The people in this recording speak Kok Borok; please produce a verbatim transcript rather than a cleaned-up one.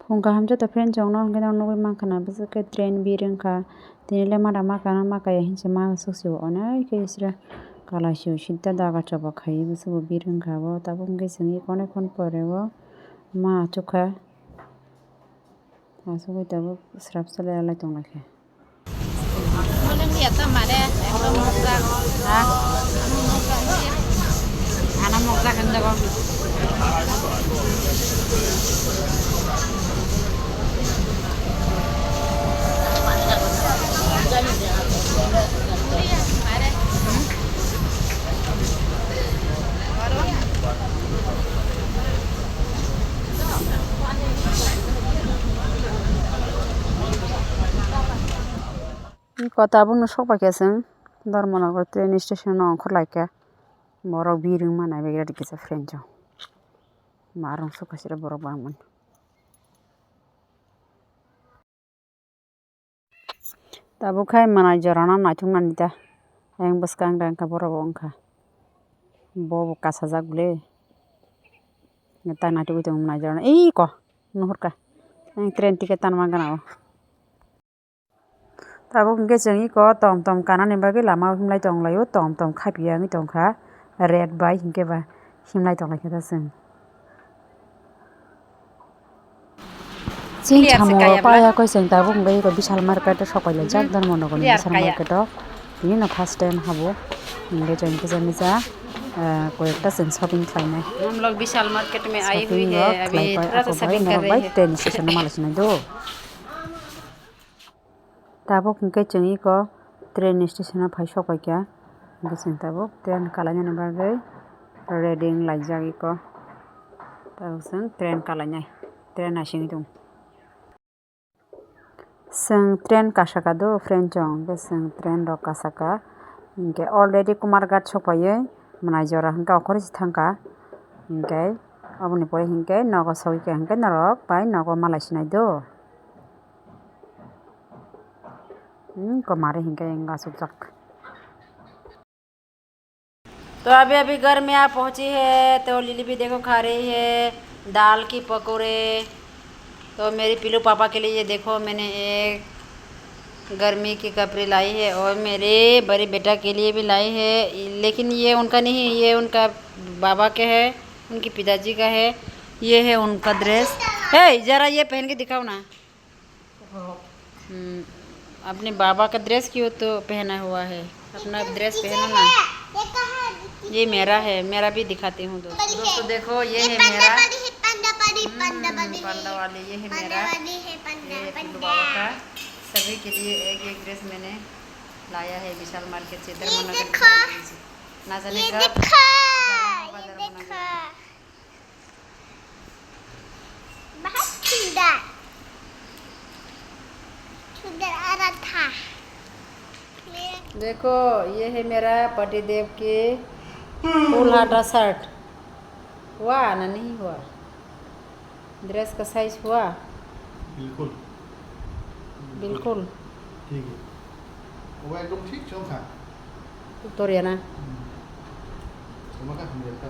Phung kaham joto friend chong no hwnkhe no nugwi mankha na bwswk khe train bir wngkha. Tini le mada ma kana ma kaya hinse ma swk se o onai khe sra kalai se o sida daga choba khai bwswk bo bir wngkha bo tabuk hwnkhe chwng i konai kon pore o ma achukha. Asugwi tabuk srap salai alai tonglaikha. Ha? Ano mokjak hinjago. Iko tabukno sokbaikha chwng Dharmanagar train station-o ongkhorlaikha. Borok birung mana birat kisa friend chong. Marung sokha sira borok bangmani. Tabuk khai manai jorano naithok nani ta. Ayang bwskang da wngkha borok bo wngkha. Bo bo kasajak le. Ta naithogwi tongo manai jorano. Iko nuhurkha. Ayang train ticket tanma gana o. Tabuk hwnkhe chwng iko tom tom kanani bagwi lama o himlai tonglaio, tom tom khapia wngwi tongkha red bai hinkhe ba himlai tonglaikha da chwng. Chini samung rok paya koi chwng tabuk hwnkhe iko Vishal market o sok pai laijak Dharmanagar ni Vishal market o tini no first time habo hwnkhe chwng kisa misa koi ekta chwng shopping khlainai. हम लोग विशाल मार्केट में आए हुए हैं, अभी थोड़ा सा shopping कर रहे हैं। Train station o malai sinai do. Tabuk hwnkhe chwng iko train station o phai sok paikha. Hwnkhe chwng tabuk train kalainani bagwi ready wng laijak iko. Tabuk chwng train kalainai, train naisingwi tongo. Chwng train kasaka do friend chong, hwnkhe chwng train rok kasaka. Hwnkhe already Kumarghat sok paiwi mwnai jora hwnkhe okhorsi thangkha. Hwnkhe aboni pore hwnkhe nogo sogwi kha hwnkhe norok bai nogo malai sinai do. Hmm, komari hingke wng asukjak. तो अभी अभी घर में आ पहुंची है, तो लिली भी देखो खा रही है दाल की पकौड़े। तो मेरी पीलू पापा के लिए देखो मैंने एक गर्मी की कपड़े लाई है और मेरे बड़े बेटा के लिए भी लाई है, लेकिन ये उनका नहीं, ये उनका बाबा के है, उनके पिताजी का है। ये है उनका ड्रेस। ए, जरा ये पहन के दिखाओ ना। हम्म, अपने बाबा का ड्रेस क्यों तो पहना हुआ है, अपना ड्रेस पहनो ना। ये मेरा है, मेरा भी दिखाती हूँ दोस्तों। दोस्तों देखो, ये है मेरा। हम्म, पांडा वाले, ये है मेरा। ये है पिल्लू बाबा का। सभी के लिए एक एक ड्रेस मैंने लाया है विशाल मार्केट से, धर्मनगर से। ना जाने कब, जाना होगा धर्मनगर। बहुत सुंदर, सुंदर आ रहा था। देखो, ये है मेरा पतिदेव के फुल हाता शर्ट। हुआ ना नहीं हुआ? ड्रेस का साइज हुआ? बिल्कुल। बिल्कुल। ठीक है। वो एकदम ठीक चल था। तो रिया ना? हम्म। चमका हम रहता।